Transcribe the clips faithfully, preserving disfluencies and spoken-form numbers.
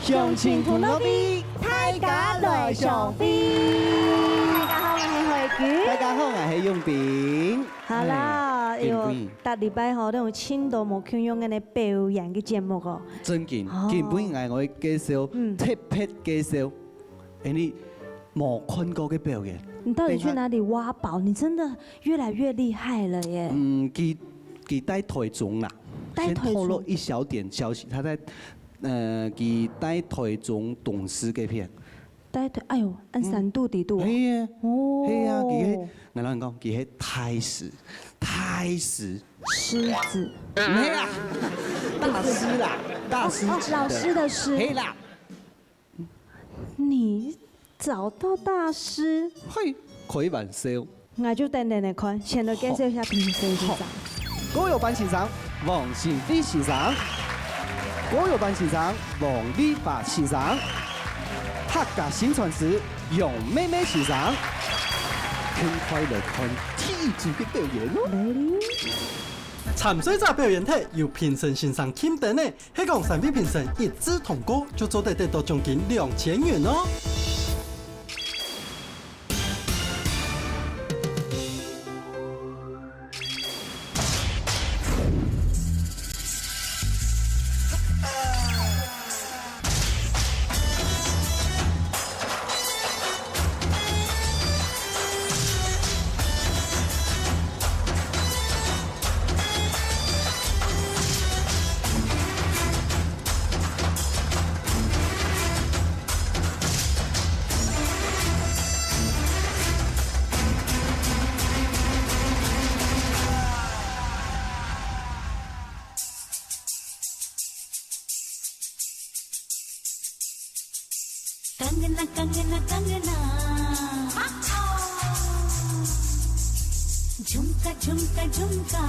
鄉親同樂會，大家來相會。大家好，𠊎係慧君。大家好，𠊎係永斌。好啦，哎，今晡日。因為逐禮拜吼，都有盡多無共樣个表演个節目哦。正經，哦。今晡日𠊎會介紹，嗯。特別介紹，哎，你無看過个表演。你到底去哪裡挖寶？你真的越來越厲害了耶。嗯，佢，佢在台中啦。在台中。先透露一小點消息，他在 呃，佢在台中東勢該片。在台，哎喲，恁山肚底肚哦。係啊，哦。係啊，佢係，𠊎摎你講，佢係大師，大師。獅子。沒啦，大師啦，大師級的。哦，哦，老師的師。係啦。你 找到大師。嘿，開玩笑。𠊎就等等來看，先來介紹一下評審先生。好。歌謠班先生，黃新輝先生。歌謠班先生，黃麗華先生。客家薪傳師，楊妹妹先生。趕快來看第一組个表演哦。來哩。參賽者表演忒，有評審先生欽點呢。 係講三位評審一致通過，就做得得到獎金兩千元哦。कंगना, कंगना, कंगना। झुमका, झुमका, झुमका।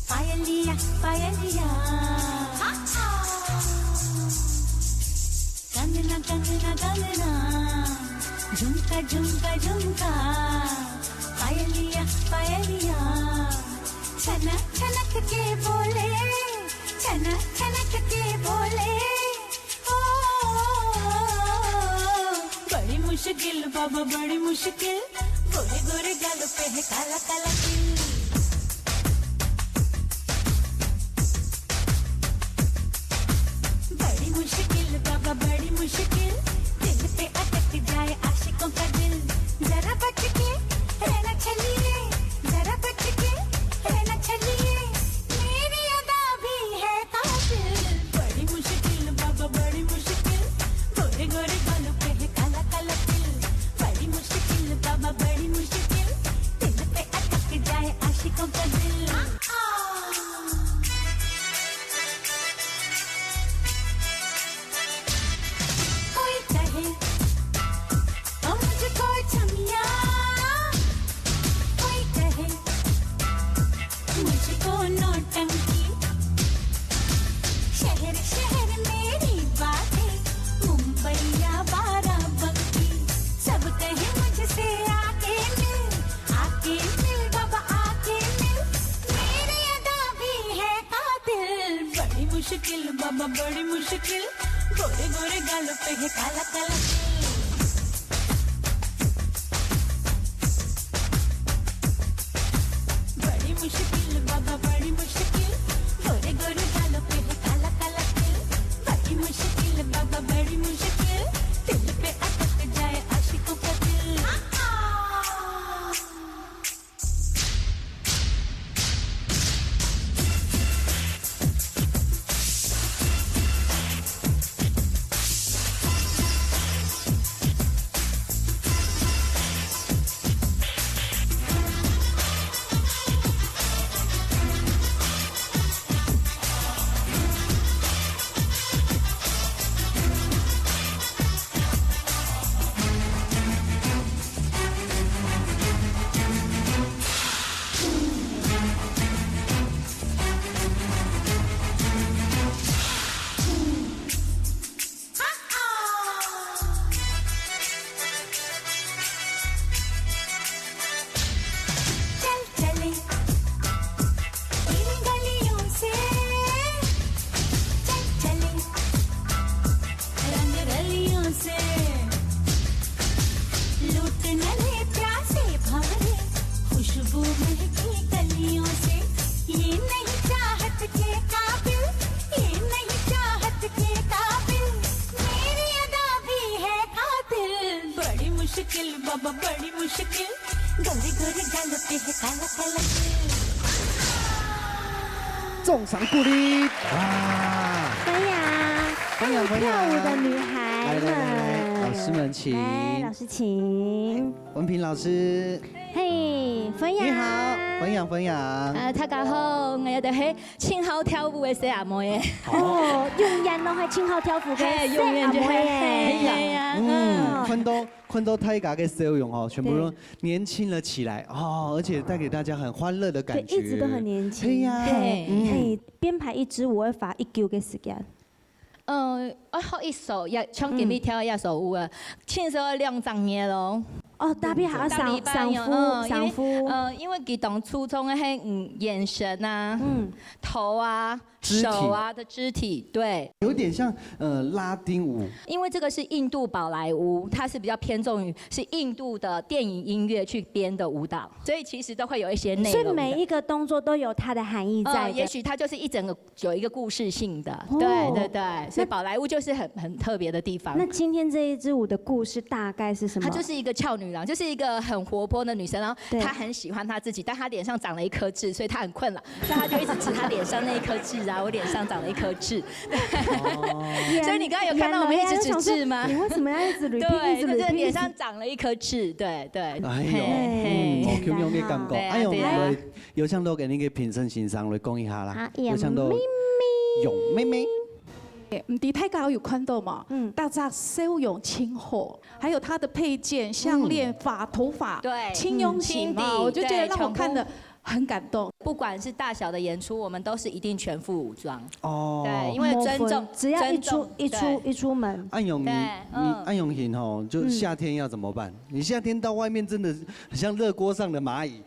पायलिया, पायलिया। कंगना, कंगना, कंगना। झुमका, झुमका, झुमका। पायलिया, पायलिया। छनक छनक के बोले, छनक छनक के बोले। ओ, बड़ी मुश्किल बाबा, बड़ी मुश्किल। गोरे गोरे गालों पे है काला काला तिल। बड़ी मुश्किल बाबा, बड़ी मुश्किल। दिल पे अटक जाए आशिकों का दिल। जरा बच के रहना चलिए, जरा बच के रहना चलिए। मेरी अदा भी है कातिल। बड़ी मुश्किल बाबा, बड़ी मुश्किल। गोरे गोरे गालों पे है काला काला तिल। बड़ी मुश्किल बाबा, बड़ी मुश्किल। दिल पे अटक जाए आशिकों का दिल। कोई कहे, ओ मुझको छमिया, कोई कहे, मुझको नौटंकी। शहर, शहर मेरी बातें, मुंबई या बाराबंकी। सब कहे मुझसे आके मिल, आके मिल, बाबा आके मिल। मेरी अदा भी है कातिल। बड़ी मुश्किल बाबा, बड़ी मुश्किल। गोरे गोरे गालों पे है काला काला तिल। बड़ी मुश्किल बाबा, बड़ी मुश्किल। गोरे गोरे गालों पे है काला काला तिल। बड़ी मुश्किल बाबा, बड़ी मुश्किल। दिल पे अटक जाए आशिकों का दिल। 掌聲鼓勵啊！欢迎，欢迎，欢迎！跳舞的女孩们，来，来，来，来，老师们请。来，老师请。文平老师。嘿，欢迎。你好，欢迎，欢迎。呃，大家好，我就係盡好跳舞个細阿妹耶。哦，永遠都還盡好跳舞个嘿，永遠就係，細阿妹耶。嘿，嘿呀，嗯，嗯。看到 看到大家个笑容哦，全部都对。年輕了起來哦，而且帶給大家很歡樂的感覺。对，一直都很年輕。嘿呀，嘿。嗯。哎，編排一支舞會花幾久个時間？呃，哦，好，一首，也，像今日跳一首舞啊，嗯。至少兩隻月咯。哦，特別還要上，大禮拜有，上課，嗯，因為，上課。呃，因為佢當注重个係，嗯，眼神啊，嗯。頭啊，肢体。手啊的肢体，对。有点像，呃，拉丁舞。因为这个是印度宝莱坞，它是比较偏重于是印度的电影音乐去编的舞蹈，所以其实都会有一些内容的。所以每一个动作都有它的含义在的。嗯，也许它就是一整个有一个故事性的，哦。对，对，对，所以宝莱坞就是很，很特别的地方。那今天这一支舞的故事大概是什么？她就是一个翘女郎，就是一个很活泼的女生，然后对。她很喜欢她自己，但她脸上长了一颗痣，所以她很困扰。 所以他就一直指他脸上那一颗痣啊，我脸上长了一颗痣。哦。所以你刚刚有看到我们一直指痣吗？你为什么要一直 repeat，对，一直 repeat？就是脸上长了一颗痣，对，对。哎呦，嘿，嘿。嗯，哦，共樣个感觉。对啊，哎呦，对啊。来，有請到𠊎等个评审先生来讲一下啦。啊，有請到杨妹妹。杨妹妹。毋知大家有看到無？嗯。大家笑容盡好，還有她的配件、項鏈、嗯。发，头发，对，盡用心啊，嗯，我就觉得让我看得 很感动。不管是大小的演出，我们都是一定全副武装。哦。对，因为尊重，只要一出，尊重，一出，对。一出门。安永，你，对，你，嗯。安永行吼，就夏天要怎么办？嗯。你夏天到外面真的很像热锅上的蚂蚁。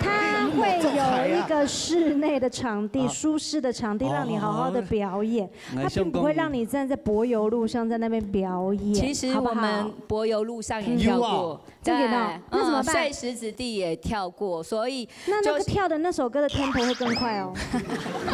它会有一个室内的场地，啊。舒适的场地，让你好好地表演。哦。它并不会让你站在柏油路上在那边表演，其实我们好不好？柏油路上也跳过。有啊。 真的哦？对，那怎么办？嗯，碎石子地也跳过，所以那那个就是跳的那首歌的 tempo 会更快哦。哦。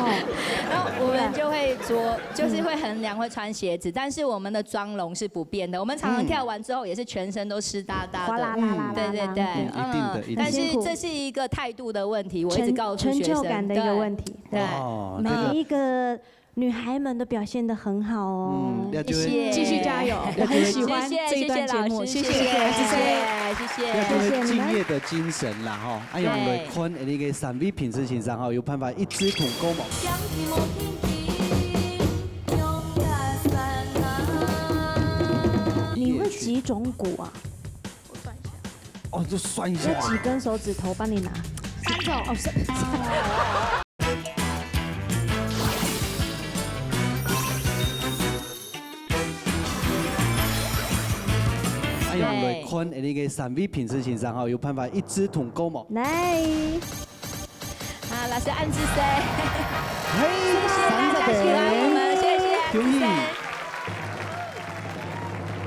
然后我们就会着，就是会衡量，会穿鞋子，但是我们的妆容是不变的。我们常常跳完之后也是全身都湿哒哒的。哗啦啦啦啦啦。对，对，对，嗯，一定的，嗯。一定的。但是这是一个态度的问题，我一直告诉学生，成，成就感的一个问题。对。对。哦，每一个 女孩们都表现得很好哦。嗯，要就会谢谢。继续加油，我很喜欢这一段节目，谢谢，谢谢，谢谢，谢谢，谢谢。要就会敬业的精神啦，吼。哎呦，对。我们来看，哎，那个三位评审先生，吼，有办法一支通过吗？你会几种鼓啊？我算一下。哦，就算一下。要几根手指头帮你拿？三种。哦，是。 哎呀，对。来看，哎，那个三位评审先生，吼，有办法一支通过吗？来。啊，老师暗示谁？嘿，谢谢大家喜欢我们，谢谢暗示谁。恭喜。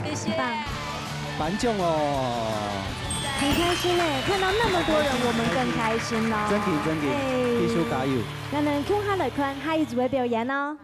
谢谢。棒。颁奖哦。很开心哎，看到那么多人，我们更开心咯。真的，真的，哎。继续加油。那么，共下来看下一组的表演哦。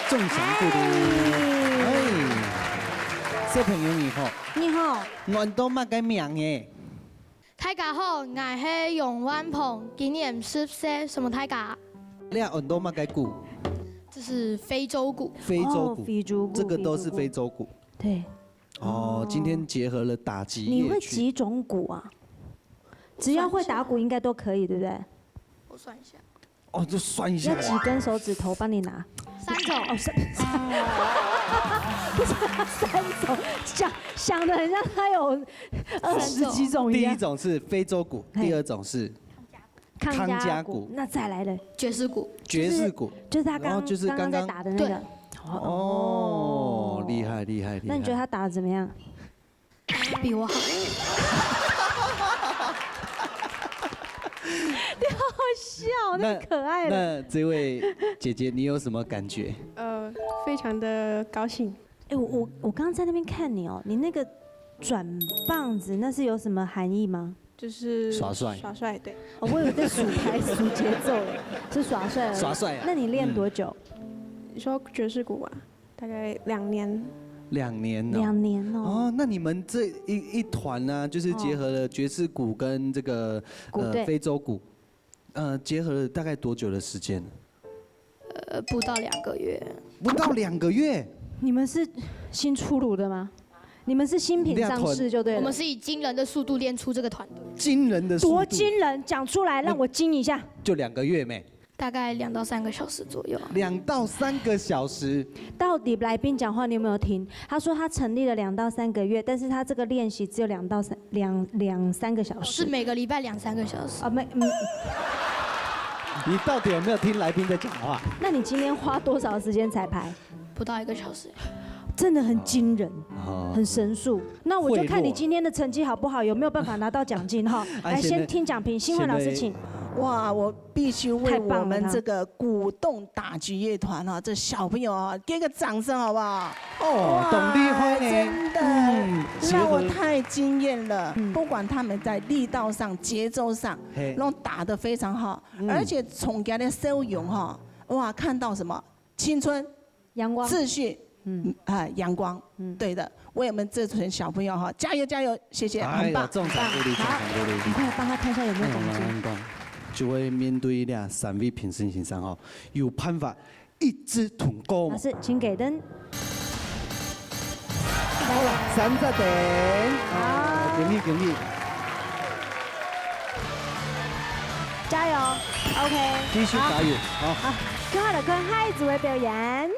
中獎鼓勵。哎，小朋友你好，你好。你安到麼个名誒？大家好，𠊎係楊萬鵬，今年十歲，什麼大家？你安到麼个鼓？這是非洲鼓。非洲鼓，哦，非洲鼓，這個都是非洲鼓。非洲鼓。對。哦，今天結合了打擊樂曲。你會幾種鼓啊？只要會打鼓，應該都可以，對不對？我算一下。 哦，就算一下。要幾根手指頭幫你拿？三種。哦，三，不是三種，想，想得很像他有二十幾種一樣。第一種是非洲鼓，嘿。第二種是康佳鼓。康佳鼓。那再來嘞？爵士鼓。爵士鼓。就是，就是他剛，然後就是剛剛，刚刚在打的那个。对。哦，厉害，厉害，厉害。那你觉得他打得怎么样？ 比我好。你好好笑，那，那可爱了。那这位姐姐，你有什么感觉？呃，非常的高兴。哎，我，我，我刚刚在那边看你哦，你那个转棒子，那是有什么含义吗？就是耍帅。耍帅，对。哦，我以为在数拍、数节奏嘞，是耍帅而已。耍帅啊。那你练多久？嗯。你说爵士鼓啊？ 大概两年。两年哦。两年哦。哦，那你们这一，一团呢，就是结合了爵士鼓跟这个，哦。鼓，呃，对。非洲鼓，呃，结合了大概多久的时间？呃，不到两个月。不到两个月？你们是新出炉的吗？你们是新品上市就对了。我们是以惊人的速度练出这个团队。惊人的速度。多惊人？讲出来，让我惊一下。就两个月没？ 大概两到三个小时左右啊。两到三个小时。到底来宾讲话你有没有听？他说他成立了两到三个月，但是他这个练习只有两到三，两，两三个小时。是每个礼拜两三个小时。啊，没，嗯。你到底有没有听来宾在讲话？那你今天花多少时间彩排？不到一个小时。真的很惊人，哦。很神速。那我就看你今天的成绩好不好，有没有办法拿到奖金哈。哎，来，先听讲评，新慧老师，请。哇，我必须为我们这个鼓动打击乐团啊，这小朋友啊，给个掌声好不好？哦，哇，当厉害呢。真的，嗯，让我太惊艳了。结合。嗯。不管他们在力道上、节奏上，嘿。都打得非常好，嗯。而且从他的笑容哈，哇，看到什么？青春、阳光。秩序，嗯。嗯，啊，阳光。嗯。对的，为我们这群小朋友哈，加油加油，谢谢，哎呦，很棒。中奖鼓励，中奖鼓励。好，你快帮他看一下有没有奖金。哎呦，很棒。就会面对这三位评审先生哈，有办法一致通过吗？老师，请给灯。三十点。好。啊，恭喜恭喜。 加油，OK，继续加油，好。好。好，接下来看下一组的表演。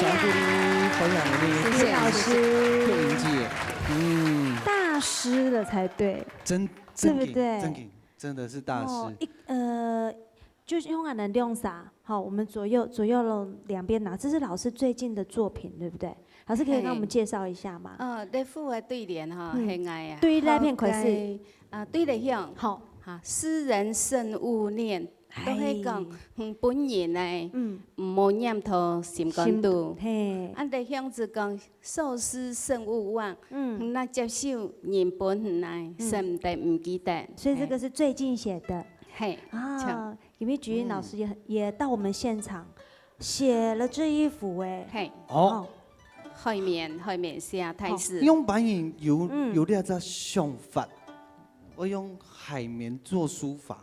掌鼓勵，歡迎你。謝謝老師。謝謝。祝英姐，嗯。大師了才對。真，真的，對不對？真的，真的是大師。哦，一，呃，就是用俺的用啥，好，我們左右，左右兩邊拿，這是老師最近的作品，對不對？老師可以跟我們介紹一下嗎？嘿。呃，這幅个對聯哈，嗯。係𠊎啊。對那片開始。好，該，啊，對了向。好。哈，斯人慎勿念， 都係講，哎。嗯，本人呢，嗯。毋好念到心肝肚。心，嘿。啊，這項就講，所思慎勿忘，嗯。嗯，若接受人本來，嗯。省得毋記得。所以這個是最近寫的。嘿。嘿，啊，像。因為菊英老師也，嗯。也到我們現場寫了這一幅，哎。嘿。哦。哦。海綿，海綿寫大字。好。仰般形有，嗯。有這隻想法，𠊎用海綿做書法。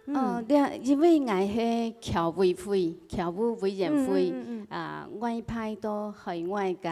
嗯。呃，這，因為𠊎係僑委會，僑務委員會，嗯，嗯，嗯，嗯。啊，外派到海外个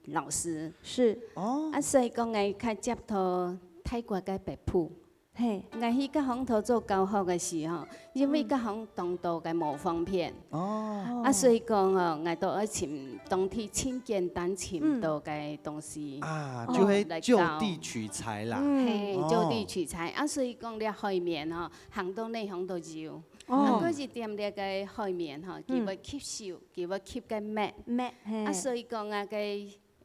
老師。是。哦。啊，所以講𠊎較接到泰國个北部。嘿。𠊎去該項頭做教學个時候，因為該項當多个無方便。嗯。哦。啊，所以講吼，𠊎都愛尋當地盡簡單尋到个東西。嗯。啊，哦，就係就地取材啦。來教。嗯。嘿，就地取材。哦。啊，所以講這海綿吼， 行到哪項都有。哦。啊，過一點這个海綿吼，嗯。佢會吸收，佢會吸个墨。墨，嘿。啊，所以講啊，个，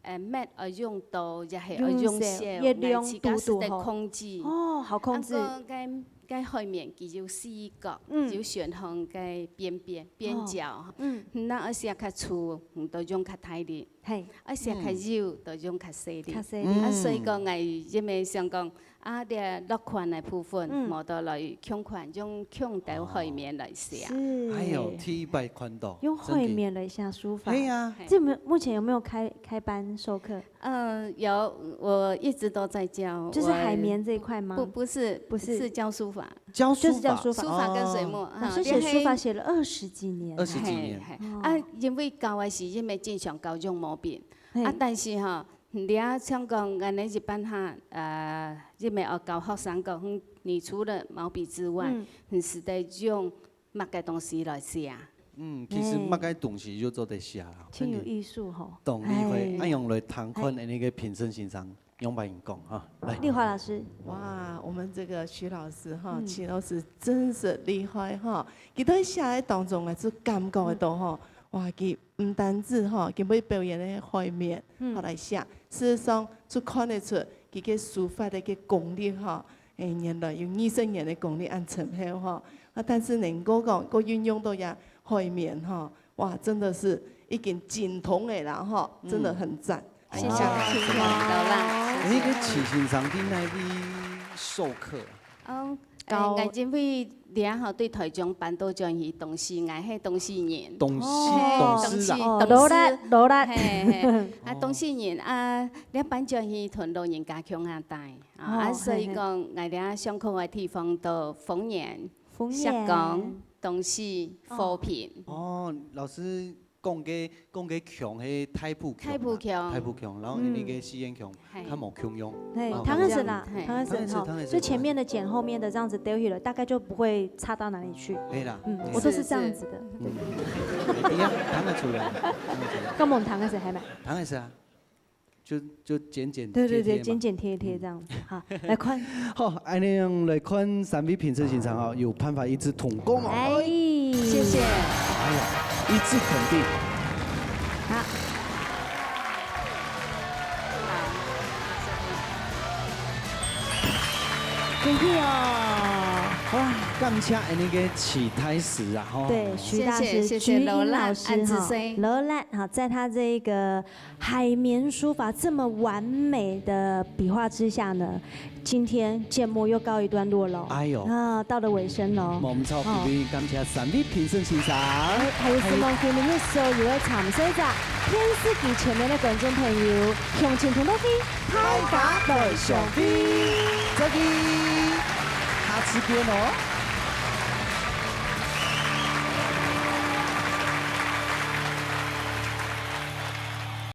呃，墨愛用多，也係愛用少，用少，月亮來自家識得控制。堵堵好。哦，好控制。啊，个，个，个海綿佢有四角，嗯。有選項个邊邊，邊角。哦。嗯。嗯，若愛寫較粗，嗯，就用較大力。 嘿。啊，寫較幼，嗯。就用較細粒。較細粒。啊，所以講，嗯。𠊎因為想講，啊，這落款个部分，嗯。無就來共款，用共條海綿來寫。哦。是。哎喲，第一擺看到，用海綿來寫書法。真的。嘿啊。嘿。這有沒有，目前有沒有開，開班授課？呃，有，我一直都在教。就是海綿這一塊嗎？我，不，不是，不是。是教書法。 教書法。就是教書法。書法跟水墨，哦。哈，老師寫書法寫了二十幾年。二十幾年。嘿，嘿。哦。啊，因為教个時，因為經常教用毛筆。嘿。啊，但是哈，你啊，像講，恁呢一般哈，呃，因為愛教學生講，嗯，你除了毛筆之外，嗯。你識得用麼个東西來寫啊？嗯，其實嘿。麼个東西就做得寫啦，真有藝術吼。真的。當厲害，嘿。恁樣來聽看，嘿。恁呢个評審先生。 仰般形講哈，來。麗華老師。哇，我們這個徐老師哈，嗯。徐老師真是厲害哈。佢在寫个當中啊，就感覺得到哈，嗯。哇，佢毋單止哈，佢會表演个海綿，嗯。好來寫。事實上，就看得出佢个書法个个功力哈，哎，原來有二十年个功力恁深厚哈。啊，但是能夠講，夠運用到這海綿哈， 哇，真的是已經精通了啦，吼，嗯。真的很讚。哎，哇，謝謝，謝謝，謝謝。哎，該徐先生在哪位授課啊？嗯，教。哎，𠊎因為這下吼對台中搬到轉去東勢，𠊎係東勢人。東勢，哦。東勢啦。東勢，哦，東勢。勞力，勞力。嘿，嘿。啊，哦。東勢人啊，這搬轉去同老人家共下戴。啊，哦，啊，所以講，嘿，嘿。𠊎這下上課个地方都豐原、豐原。石岡、 東勢、哦。和平。哦，老師講个，講个腔係大埔腔嘛，大埔腔。大埔腔，然後𠊎等个四縣腔，嗯。係。較無共樣。係，哦，聽得出啦，嘿。聽得出，聽得出，吼，聽得出，就前面的簡，後面的這樣子丟下來，大概就不會差到哪裡去。係啦，嗯，係。我都是這樣子的。是，是。嗯。對。對啊，聽得出來，聽得出來。根本聽得出，係無？聽得出啊。 就，就剪剪貼貼嘛。對，對，對，剪剪貼貼這樣子，嗯。哈，來看。好，恁樣來看三位評審先生哦，有辦法一致通過嗎？哎。謝謝。哎呀，一致肯定。好。恭喜哦！哇，感謝恁呢个徐大師啊，吼。對，徐大師，謝謝，謝謝徐英老師，勞力，恁仔細。哈，勞力，哈，在他這個 海綿書法這麼完美的筆畫之下呢，今天節目又告一段落了。哎喲。啊，到了尾聲了。無毋著，哦。特別感謝三位評審先生。哎，還有希望今日所有个參賽者，電視機前面的觀眾朋友，鄉親同樂會，大家來相會。再見，下次見哦。